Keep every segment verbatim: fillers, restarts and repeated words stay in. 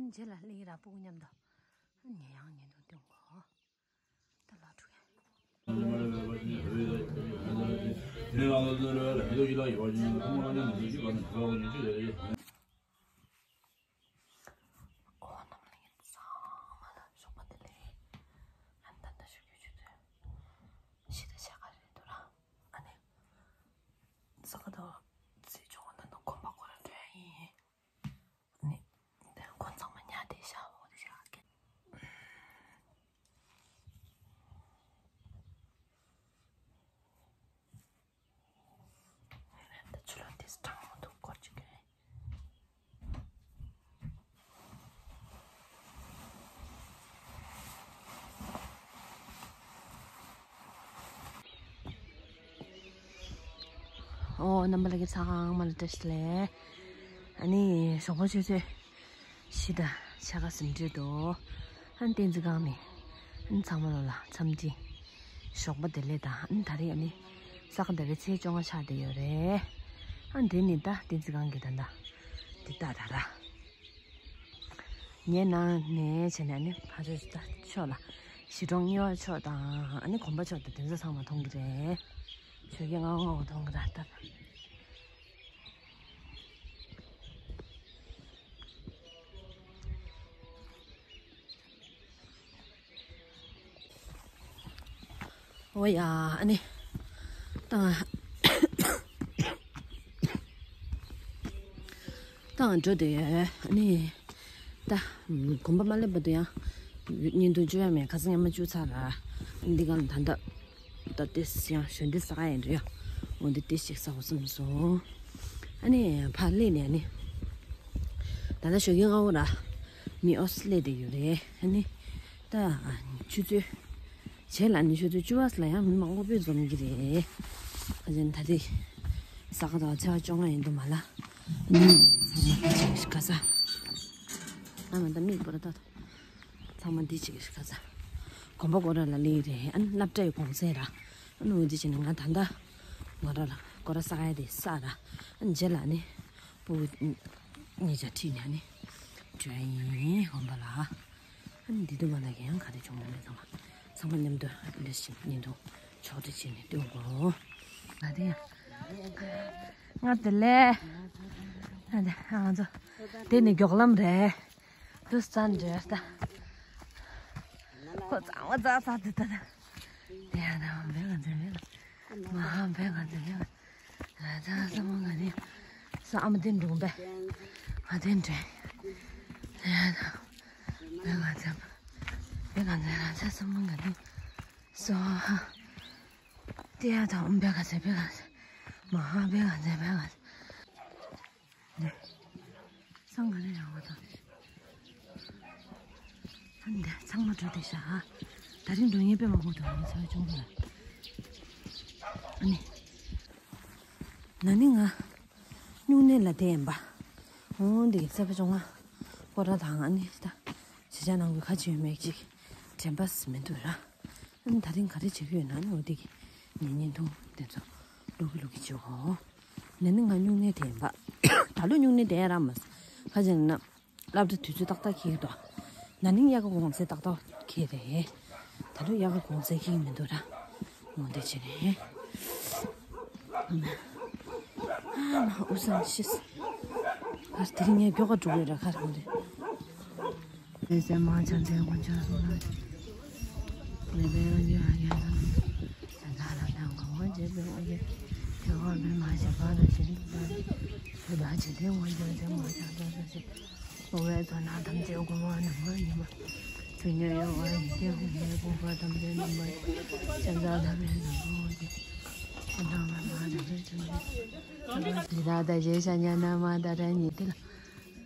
རྗེས་ལ་གླིང་ར་སྤུ་གུ་མཉམ་དུ་ཉལ་ཡང་ཉལ་འདུག་སྟོན་གོ། ད་ལོ་དྲུག་ཡ། ཁོང་རྣམས་ལ་ཚང་མ་ལ་ཞོགས་པ་བདེ་ལེགས། ཨ་ནི་ད་ལྟ་ཞུ་རྒྱུ་ཆུ་ཚོད་བཞི་དང་ཕྱེད་ཀ་རེད་འདུག་ར། ཨ་ནི་ས་ག་ཟླ་བ་རྩིས་སྦྱོང་བ་ད་ནི་དགོན་པ་སྐོར་ར་འགྲོ་ཡ་ཡིན། ཨ་ནི་ཁོང་ཚང་མ་ཉལ་བསྡད་ཤག་འོ་དེ་ཤག་ད་ཆུ་ལོག་དེ་གྲང་མོ་འདུག་སྐོར་ཅིག་གི། ཨོ་རྣམ་པ་ལྷན་རྒྱས་ཚང་མ་ལ་བཀྲ་ཤིས་བདེ་ལེགས། ཨ་ནི་ཞོགས་པ་ཆུ་ཚོད་བཞི་དང་ཕྱེད་ཀ་ཟིན་འགྲོ་འདུག་ཨ་ནི་བསྟན་འཛིན་སྒང་ནས་ཨ་ནི་ཚང་མ་ལོ་ལ་འཚམས་འདྲི་ཞོགས་པ་བདེ་ལེགས་དང་། ཨ་ནི་ད་རེས་ཨ་ནི་ས་ག་ཟླ་བའི་ཚེས་བཅོ་ལྔ་ཆགས་བསྡད་ཡོད་རེད། ཨ་ནི་དེ་ནི་ད་བསྟན་འཛིན་སྒང་གི་ད་ད་འདི་ད་ད་ར་ངའི་ནང་ནས་བྱས་ནས་ཨ་ནི་ཕ་ཚོ་ད་ཕྱོགས་ལ་གཞིས་གྲོང་གཉེར་བ་ཕྱོགས་དང་ཨ་ནི་དགོན་པ་ཕྱོགས་དང་དེ་ཚོ་ཚང་མ་མཐོང་གི་རེད། ཞོགས་ཀས་སྔ་པོ་སྔ་པོ་མཐོང་གི་ར་ད། འོ་ཡ། ཨ་ནི་ད་ད་འགྲོ་དེ་ཨ་ནི་ད་དགོན་པ་མ་སླེབས་བར་དུ་ཡང་བརྙན་ཐུང་བཅུག་ཡ་མེད། ཁ་སང་ཡང་མ་བཅུག་ཚར་ར། འདི་ག་ལ་ད་ད། ད་ཏེས་ཡང་ཞོན་དེ་ཟ་ཡིན་རེད། འོ་འདི་ཏེས་ཞིག་ཟ་བ་སོང་སོང་། ཨ་ནི་ཕར་སླེབས་ནས་ཨ་ནི་ད་ལྟ་ཞོགས་ཀས་སྔ་པོ་ར་མི་ཨོ་སི་སླེབས་བསྡད་ཡོད་རེད། ཨ་ནི་ད་ཆུ་ཚོད་བྱས་ལ་ནི་ཆུ་ཚོད་བཅུ་པ་ལ་ཡང་མི་མང་པོ་དཔེ་འཛོམས་ཀྱི་རེད། ཨ་ཅན་ད་དེ་ཟ་ག་ད་ཚེས་པ་བཅོ་ལྔ་ཡིན་འདུག་མ་ལ། ཨ་ནི་ཚང་མ་ཁ་ཅིག་ཞིག་ག་ས། ཨ་མ་ད་མིག་པོ་ར་ད་ད། ཚང་མ་འདི་གཅིག་གི་ཁ་ཚ། དགོན་པ་སྐོར་ར་ལ་ལེ་རེད། ཨ་ནི་སློབ་གྲྭའི་གུང་སེང་ར། ཨ་ནི་འོ་འདི་བྱས་ནས་ང་ད་ལྟ་ང་ར་ལ་སྐོར་ར་ས་ཡ་དེ་ས་ར། ཨ་ནི་རྗེས་ལ་ནི་སྤུ་གུ་གཉིས་ཆ་ཁྲིད་ནས་ནི་འགྲོ་ཡ་ཡིན་དགོན་པ་ལ། ཨ་ནི་འདི་དུ་མ་ལ་གི་ཡང་ག་རེ་བྱུང་མ་མེད་ཚང་མ་ཚང་མ་མཉམ་དུ་ཨ་ནི་ཞིག་ཉིན་དུ་ཕྱོགས་སྒྲིག་བྱས་ནས་སྟོན་དགོས། ང་དེ་ཡང་ང་དེ་ལས་ང་དེ་ང་ཚོ་དེ་ནི་མགྱོགས་ལམ་རེད། དུ་ས་འདྲེ་ད། ཁོ་ཚང་མ་ཙག་ཙག་དུ་ད་ད། དེ་ཡང་ད་བེ་ག་ཚེ་བེ་ག། མ་ཧ་བེ་ག་ཚེ་བེ་ག། ད་ས་མ་ག་ནི། ས་ཨ་མ་དེ་འགྲོ་བེ། ང་དེ་འདྲེ། དེ་ཡང་ད། བེ་ག་ཚེ། བེ་ག་ཚེ་ན་ས་ས་མ་ག་ནི། སོ་ཧ། དེ་ཡང་ད་ཨམ་བེ་ག་ཚེ་བེ་ག་ཚེ། མ་ཧ་བེ་ག་ཚེ་བེ་ག་ཚེ། ནས། སང་ག་ནས་ཡོང་བ་དང་། ཨ་ནི་འདི་ཚང་མ་འགྲོ་བསྡད་ཤག་ད་རིང་འགྲོ་མཁན་དཔེ་མང་པོ་འདུག་ཨ་ནི་ཚ་བ་ཅུང་པོ་ལ། ཨ་ནི། ན་ནིང་ང་སྨྱུང་གནས་ལ་བསྡད་ཡིན་པ། འོ་འདི་གི་ཚ་བ་ཅུང་ང་སྐོར་ར་དང་ཨ་ནི་ད། བྱེད་བྱ་ནང་གི་ཁ་ཆེ་མེད་ཅིག་དྲན་པ་མི་འདུག་ར། ཨ་ནི་ད་རིང་ག་རེ་བྱེད་ཀྱི་ཡོད་ན་ཨ་ནི་འོ་འདི་གི་ངའི་བརྙན་ཐུང་དེ་ཚོ་ལོག་གི་ལོག་གི་བྱེད་གོ། ན་ནིང་ང་སྨྱུང་གནས་དེ་ཡིན་པ། ད་ལོ་སྨྱུང་གནས་དེ་ཡ་ར་མ་ཟ། ཁ་ཅིག་ན་སློབ་གྲྭ་དུས་ཚོད་ཏག་ཏག་འཁེལ་གྱི་འདུག་ན་ནིང་དབྱར་ཁ་གུང་སེང་ཏག་ཏག་འཁེལ་རེད། ད་ལོ་དབྱར་ཁ་གུང་སེང་འཁེལ་གྱི་མི་འདུག་ར། འོ་འདི་བྱས་ནས། ཨ་མ་ཨུ་སང་ཤིས། ཨ་དེ་རིང་ངས་མགྱོགས་ཀ་འགྲོ་གི་ར་ཁ་རང་རེད།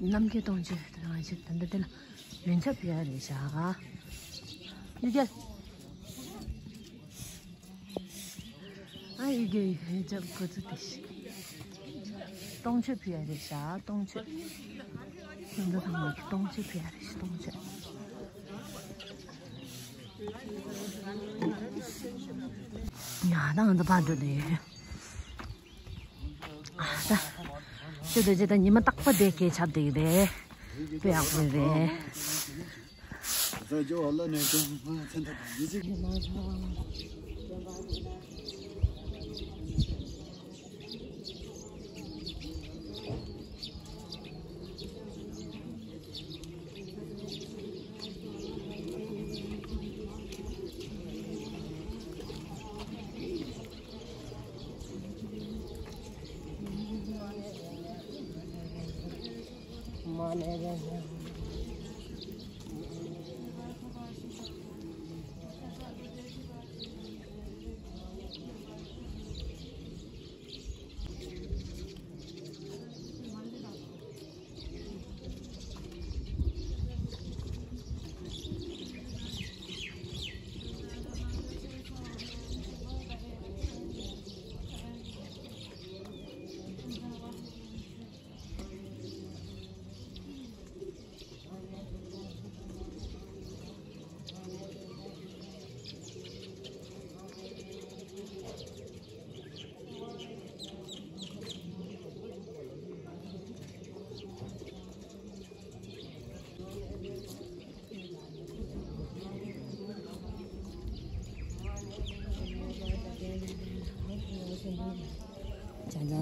ནམ་མཁའི་སྟོང་མཆོད་དང་ཅིག་ད་ལྟ་དེ་ལ་མཉམ་ཁའི་སྟོང་མཆོད་དང་ཅིག་ད་ལྟ་དེ་ལ་ཡུལ་རྒྱལ། ཨ་ཡུལ་རྒྱལ་ཡུལ་རྒྱལ་འགོ་ཚུགས་ཏེ་ཤི། སྟོང་མཆོད་ཕུལ་ཡ་རེད་ཤག་སྟོང་མཆོད། ཁྱོད་ཚོ་ཚང་མ་སྟོང་མཆོད་ཕུལ་ཡ་རེད་ཤག་སྟོང་མཆོད། ཡ་ད་ང་ཚོ་ཕར་འགྲོ་དེ། ད། ཤོད་དེ་ཅི་ད་ཉི་མ་རྟག་པ་དེ་སྐད་ཆ་དེ་རེད། དཔེ་ཡག་པོ་རེད། བྱང་ཆུབ་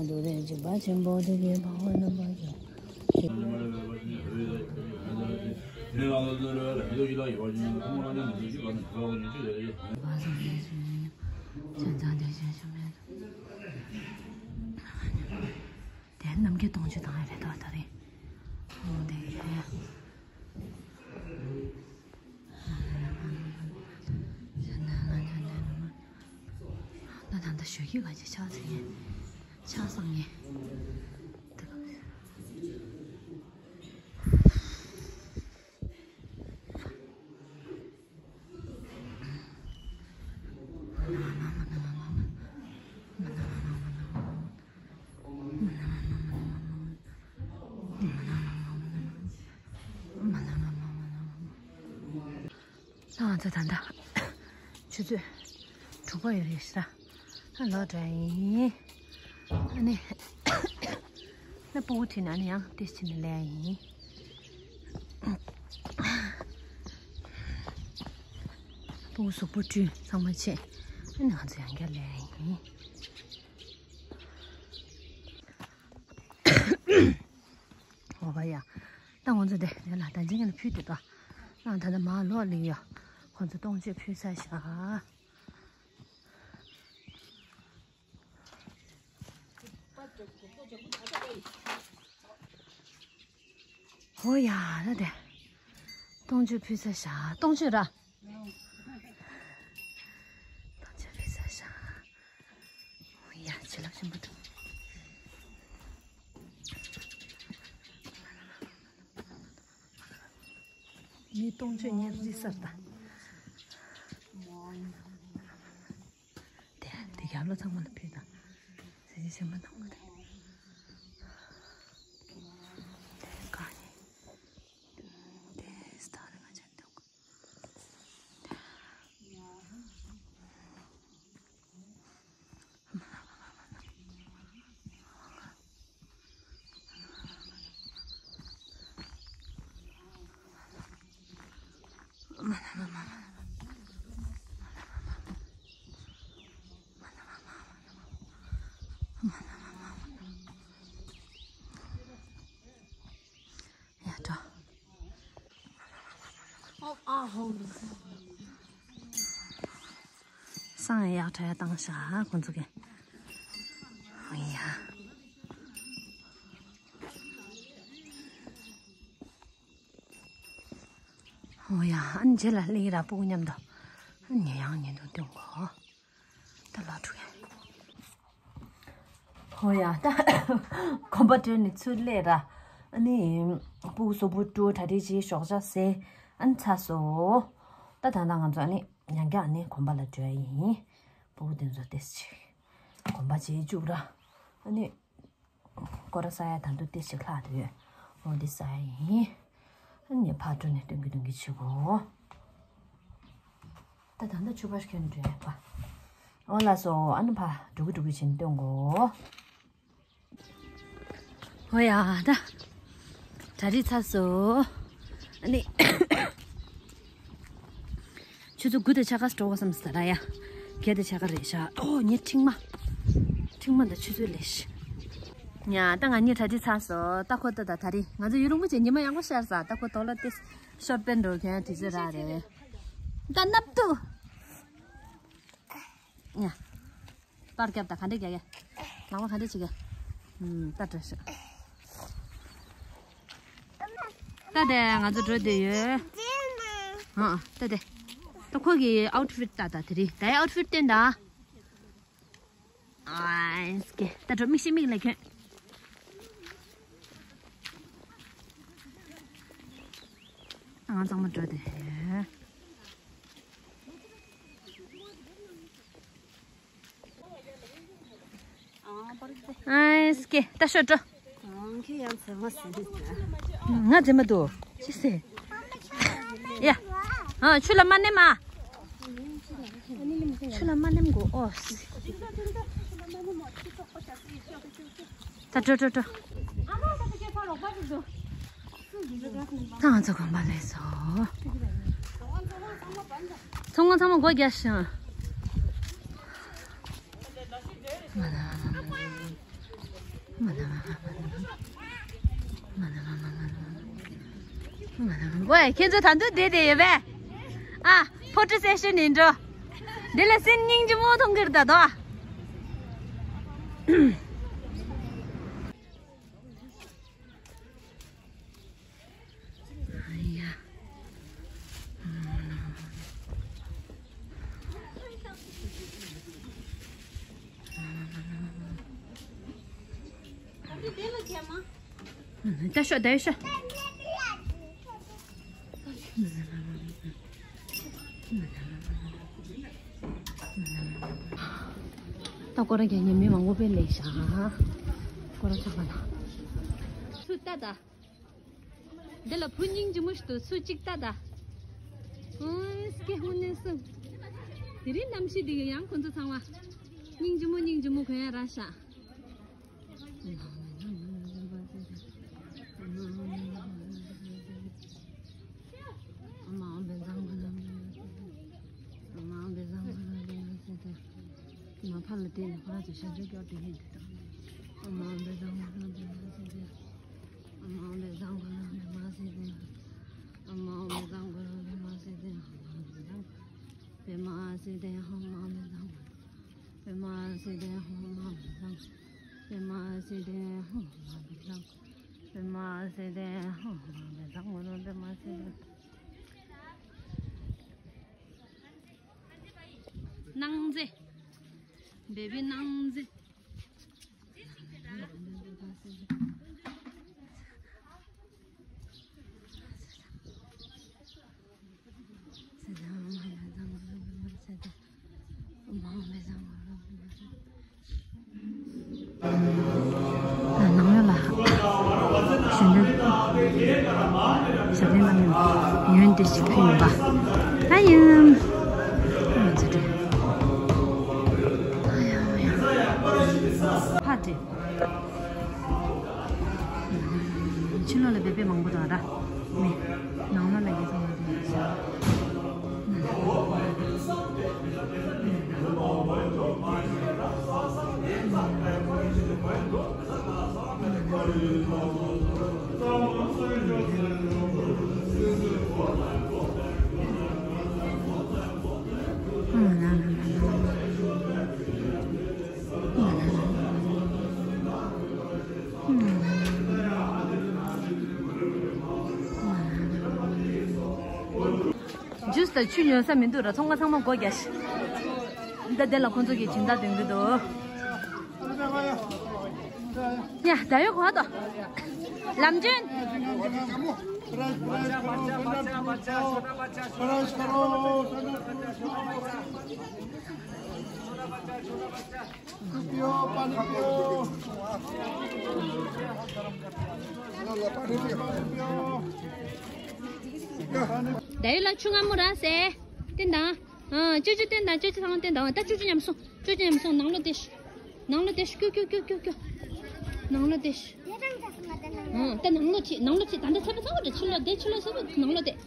ཏུ་རེ་འཇིགས་པ་ཆེན་པོ་དེ་ཡི་འཕགས་པ་རྣམ་པ་ཀྱང་། དེ་རྣམ་རྒྱལ་སྟོང་མཆོད་བཏང་ཡ་རེད་དོ། ད་རེད། འོ་དེ་ཡ་ཡ། ད་ད་ད་ཞོ་ཡི་ག་ཅི་ཆགས་ཟིན་ངེ་ཆགས་སང་ངེ། ང་ཚོ་ད་ལྟ་ཆུ་ཚོད་དྲུག་པ་ཡོད་རེད་ཤག་ཨ་ལོག་འགྲོ་ཡ་ཡིན། ཨ་ནི་ཨ་སྤུ་གུ་ཁྲིད་ནས་ཨ་ནི་ཡང་ཏིས་ཕྱིན་ནས་སླེབས་ཡ་ཡིན། སྤུ་གུ་གཟུགས་པོ་བཀྲུས་ཚང་མ་བྱས། ཨ་ནི་ང་ཚོ་ཡང་བསྐྱར་སླེབས་ཡ་ཡིན། འོ་བ་ཡ། ད་ང་ཚོ་དེ་དེ་ལ་ད་ཅི་ངན་ཕུལ་དེ་ད། ད་ད་ད་མ་ལོག་ལི་ཡ། ཁོ་ཚོ་སྟོང་མཆོད་ཕུལ་ས་བཞག་ཧོ་ཡ་ད་དེ། སྟོང་མཆོད་ཕུལ་ས་བཞག་སྟོང་མཆོད་ར། སྟོང་མཆོད་ཕུལ་ས་བཞག་ཧོ་ཡ་བྱིན་རླབས་ཆེན་པོ་འདུག་མི་སྟོང་མཆོད་ཉེར་བཞི་སར་ད། དེ་དེ་རྒྱབ་ལོ་ཚང་མ་ལ་ཕུལ་ད། ཟས་ཞིམ་པོ་གནང་གི་རེད། དེ་ག་ནི། དེ་སྟག་རི་ང་ཅན་འདུག་ཡ་འགྲོ། སང་ཡག་ཕྲ་ཡ་བཏང་ཤག་ཁོང་ཚོ་གི། ཨོ་ཡ། ཨོ་ཡ། ཨ་ནི་རྗེས་ལ་སླེབས་ར་སྤུ་གུ་མཉམ་དུ། ཨ་ནི་ཡང་ཉིན་དུ་སྟོན་གོ་ད་ལོག་འགྲོ་ཡ། ཧོ་ཡ། ད་གོམ་པ་བགྲོད་ནས་ཚུར་སླེབས་ར། ཨ་ནི་སྤུ་གུ་གཟུགས་པོ་བཀྲུས་གྲ་སྒྲིག་བྱས་ཞོགས་ཇ་ཟས་ཨ་ནི་ཚར་སོང་། ད་ད་ལྟ་ང་ཚོ་ཨ་ནི་ཡང་བསྐྱར་ཨ་ནི་གོམ་པ་ལ་འགྲོ་ཡ་ཡིན། སྤུ་གུ་དེ་ཚོ་ཏོག་ཙམ་ཅིག་གོམ་པ་བྱེད་བཅུག་ར། ཨ་ནི་སྐོར་ར་ཟ་ཡ་ད་དུང་ཏོག་ཙམ་ཅིག་ལྷག་འདུག་འོ་འདི་ཟ་ཡ་ཡིན། ཨ་ནི་ཕར་འགྲོ་ནས་སྟོན་གི་སྟོན་གི་བྱེད་དགོས། ད་ད་ལྟ་ཆུ་ཕར་ཁྱོན་འགྲོ་ཡ་པ། འོ་ལགས་སོ། ཨ་ནི་ཕར་འགྲོ་གི་འགྲོ་གི་བྱེད་ནས་སྟོན་དགོས། འོ་ཡ་ད། གྲ་སྒྲིག་ཚར་སོང་། ཨ་ནི། ཆུ་ཚོད་དགུ་དང་ཕྱེད་ཀ་འགྲོ་བསམ་ཟེར་ར་ཡ། བརྒྱད་དང་ཕྱེད་ཀ་རེད་ཤག་ཨོ་ངའི་མཁྲིག་མ། མཁྲིག་མ་དང་ཆུ་ཚོད་ལས་ཤི། ཡ་ད་ང་གཉིས་གྲ་སྒྲིག་ཚར་སོང་། ད་ཁོ་ད་ད་ད་རིང་ང་ཚོ་ཡུན་རིང་པོ་བྱས་ཉི་མ་ཡག་པོ་ཤར་ས། ད་ཁོ་དོག་ལ་ཏེ་ཤོར་པན་འགྲོ་མཁན་དྲི་ཟེར་ར་རེད། ད་ནབ་ཏུ། ཡ། པར་རྒྱབ་དང་ག་འདྲས་རྒྱག་གི། ལག་པ་ག་འདྲས་བྱེད་གི། ཨུམ། ད་འགྲོ་ཤོག་ད་དེ་ང་ཚོ་འགྲོ་བསྡད་ཡོད། ཨ། ད་དེ། ད་ཁོ་གི་ཨའུ་ཊི་ཕིཊ་ད་ད་དེ་རིང་ད་ཡ་ཨའུ་ཊི་ཕིཊ་བསྟན་ད། ཨ་སྐེ། ད་འགྲོ་མིག་ཤེས་མིག་ལ་ཁྱོད། ང་ཚང་མ་འགྲོ་བསྡད་ཡོད། ཨ་སྐེ། ད་ཤོག་འགྲོ། ཨང་ཁེ་ཡང་ཚེ་མ་ཟིན། ང་ཚེ་མ་འདུག་ཅི་ཟེར། ཡ། ཨ་ཆུ་ལ་མ་ནེམ་ཨ། ཆུ་ལ་མ་ནེམ་གོ་ཨོ། ད་འགྲོ་འགྲོ་འགྲོ། ད་ང་ཚོ་གོམ་པ་ལས་སོ། ཚང་མ་ཚང་མ་སྒོ་རྒྱག་ཤིང་། ཝེ། ཁྱེད་ཚོ་ད་དུང་བསྡད་བསྡད་ཡོད་པས། ཨ། ཕོ་ཊོ་སེ་ཤན་ཡིན་འགྲོ། འདི་ལ་སེམས་སྙིང་རྗེ་མོ་མཐོང་གི་རེད་ད་དོ། ད་ཤོག་ད་ཤོག་ད་སྐོར་ར་རྒྱག་མཁན་མི་མང་པོ་དཔེ་ལེགས་ཤག་སྐོར་ར་ཆགས་པ་ན། ཚུར་ལྟ་ད། འདི་ལ་བུ་སྙིང་རྗེ་མོ་ཞིག་འདུག་ཚུར་གཅིག་ལྟ་ད། ཨོ་སྐྱེ་ཧུ་ནེ་སུ། དེ་རིང་གནམ་གཤིས་འདི་ག་ཡང་ཁོ་ཚོ་ཚང་མ། སྙིང་རྗེ་མོ་སྙིང་རྗེ་མོ་གོན་ཡ་ར་ཤག་མ་ཕ་ལ་བལྟས་ནས་ཁོ་རང་ཚོ་ཤ་འདྲ་སྐྱོར་དེ་ཡིན་དེ་དང་། ཨ་མ་འབེ་བཟང་ཁོ་རང་འབེ་མ་སྲིད་དེ། ཨ་མ་འབེ་བཟང་ཁོ་རང་འབེ་མ་སྲིད་དེ། ཨ་མ་འབེ་བཟང་ཁོ་རང་འབེ་མ་སྲིད་དེ། འབེ་མ་སྲིད་དེ། ཨ་མ་འབེ་བཟང་འབེ་མ་སྲིད་དེ། ཨ་མ་འབེ་བཟང་འབེ་མ་སྲིད་དེ། ཨ་མ་འབེ་བཟང་འབེ་མ་སྲིད་དེ། ཨ་མ་འབེ་བཟང་ཁོ་རང་འབེ་མ་སྲིད་དེ། སྣང་མཛེས། བེ་བི་སྣང་མཛེས། ནང་ལོགས་ལ་ཞབས་བརྟན་ཞབས་བརྟན་གནང་ཡོང་ཡོན་ཏན་ཞིག་ཕུལ་ཡིན་པ། ཨ་ཡུམ། ཨ་ཡ་ཡ། ཕ་དེ། ཕྱི་ལོགས་ལ་བེ་བེ་མང་པོ་འདུག་ཨ་ད། མེ། ནང་ལོགས་ལ་རྒྱལ་ཚ་མང་པོ་འདུག་ཇུས་དང་ཆུ་ཉོ་ས་མི་འདུག་ར། ཚོང་ཁང་ཚང་མ་སྒོ་རྒྱག་ཤག་ད་དེ་ལ་ཁོང་ཚོ་གི་སྦྱིན་བདག་སྟོན་གི་འདུག་ཡ་ད་ཡོད་གོ་ད། ལམ་ཇུན། ད་ཡོད་ལ་ཆུ་མངར་མོ་ར་ཟེ། བསྟན་དང་། ཨ། ཅོ་ཅོ་བསྟན་དང་། ཅོ་ཅོ་ཚང་མ་བསྟན་དང་། ད་ཅོ་ཅོ་མཉམ་སོང་། ཅོ་ཅོ་མཉམ་སོང་། ནང་ལོགས་བསྡད་ཤོག་ནང་ལོགས་བསྡད་ཤོག་ཀྱོ་ཀྱོ་ཀྱོ་ཀྱོ། ནང་ལོགས་བསྡད་ཤོག་ཨང་། ད་ནང་ལོགས་ཕྱིན། ནང་ལོགས་ཕྱིན། ད་ལྟ་ཚ་པོ་ཚ་པོ་འདྲ། ཕྱི་ལོགས་བསྡད། ཕྱི་ལོགས་ཚ་པོ། ནང་ལོགས་བསྡད།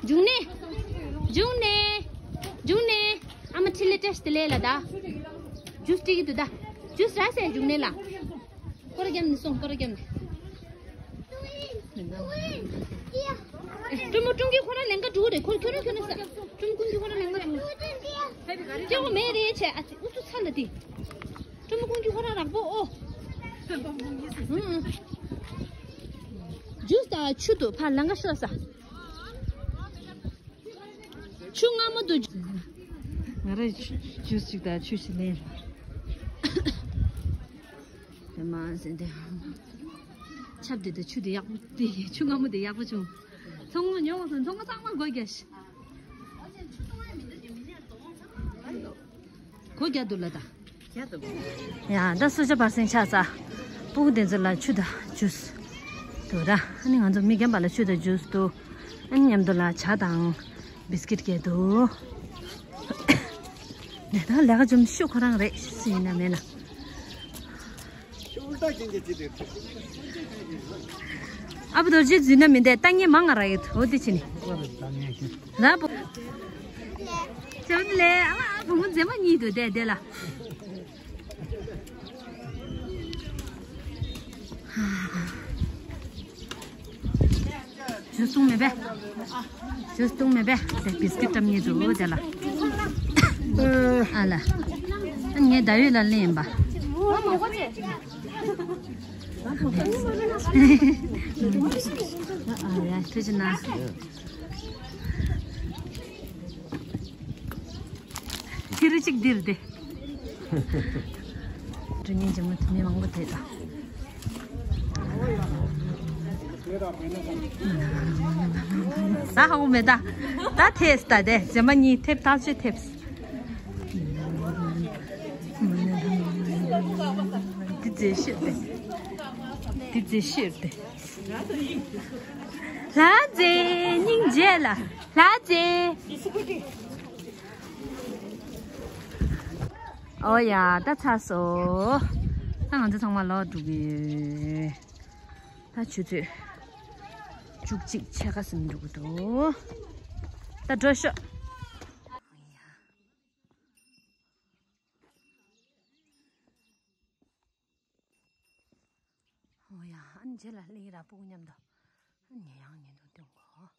འབྱུང་གནས། འབྱུང་གནས། འབྱུང་གནས། ཨ་མ་འཕྲིན་ལས་བཀྲ་ཤིས་བདེ་ལེགས་ལ། ད་ཇུས་སྤྲད་ཀྱི་འདུག་ད་ཇུས་རག་ཟེར། འབྱུང་གནས་ལ། སྐོར་ར་བརྒྱབ་ནས་སོང་། སྐོར་ར་བརྒྱབ་ནས། སྤྲུལ་མོ་ཀྲུང་གིས་ཁོ་རང་ལེན་ག་འགྲོ་རེད། ཁོ་ཁྱོད་རང་ཁྱོད་རང་ས། སྤྲུལ་མོ་ཀྲུང་གིས་ཁོ་རང་ལེན་ག་འགྲོ། སྐྱོ་བོ་མེད་རེད་བྱས། ཨ་ཙི་ཨུ་ཚུགས་ཚ་ལ་དེ། སྤྲུལ་མོ་ཀྲུང་གིས་ཁོ་རང་རག་པོ་ཨོ། ཨུ་ཨུ། ཇུས་དང་ཆུ་འདུག་ཕར་ལེན་ག་ཤོག་ས། ཆུ་མངར་མོ་འདུག་ང་རང་ཇུས་ཅིག་དང་ཆུ་ཞིག་ལེན། དེ་མ་ཟད་དེ། ཆབ་དེ་དང་ཆུ་དེ་ཡག་པོ་དེ། ཆུ་མངར་མོ་དེ་ཡག་པོ་བྱུང་། ཚོང་མོ་ཉོ་བ་དང་ཚོང་མོ་ཚང་མ་སྒོ་རྒྱག་ཤག་སྒོ་རྒྱག་འདུག་ལ་ད། ཡ་ད་སུ་ཇཱ་བར་སེང་ཆགས་ཚར། སྤུ་གུ་དེ་ཚོ་ལ་ཆུ་དང་ཇུས་འདུག་ད། ཨ་ནི་ང་ཚོ་མི་རྒན་པ་ལ་ཆུ་དང་ཇུས་འདུག་ཨ་ནི་མཉམ་དུ་ལ་ཇ་དང་བིས་ཀིཊ་བསྐྱལ་འདུག་ནས་ད་ལས་ཀ་ཅུང་ཤུགས་ཁོ་རང་རེད་ཟེར་ཡིན་ན་མེད་ན། ཨ་བུ་རྡོ་རྗེ་འཛུལ་ན་མི་འདས། ལྟ་ངན་མང་ང་ར་ཡོད། འོ་དེ་ཕྱིན་ནི། ལ་བུ། བྱམས་ལས་ཨ་བུ་མོ་མཛེས་མ་གཉིས་འདུག་དེ་དེ་ལ། ཇུས་བཏུང་མེད་པས། ཇུས་བཏུང་མེད་པས། དེ་བིས་ཀིཊ་བཀྲམ་ཉེ་འདུག་དེ་ལ། ཨ་ལ། ཨ་ངས་ཟླ་འོད་ལ་ལེན་ཡིན་པ། ཨ་ཡ་ཐུགས་རྗེ་གནང་། ཁྱི་རི་གཅིག་འདིར་བསྡད། འགྲོ་ཉེན་ཇེ་མང་དུ་མི་མང་པོ་དེ་དང་། ཟ་ཧ་གོ་མེད་ད། ད་ཐེབས་ད་དེ་ཇེ་མ་གཉིས་ཐེབས་ཐག་ཆོད་ཐེབས། འདི་རྫས་ཤེར་ཏེ། འདི་རྫས་ཤེར་ཏེ། ལྷ་རྫས་སྙིང་རྗེ་ལ། ལྷ་རྫས། ཨོ་ཡ་ད་ཚར་སོང་། ད་ང་ཚོ་ཚང་མ་ལོག་འགྲོ་གི་ཡོད། ད་ཆུ་ཚོད་བཅུ་གཅིག་ཕྱེད་ཀ་ཟིན་འགྲོ་གི་འདུག་ད་འགྲོ་ཤོག་ཨོ་ཡ། ཨ་ནི་རྗེས་ལ་སླེབས་ར་སྤུ་གུ་མཉམ་དུ། ཨ་ནི་ཡང་ཉེ་དུ་སྟོན་གོ།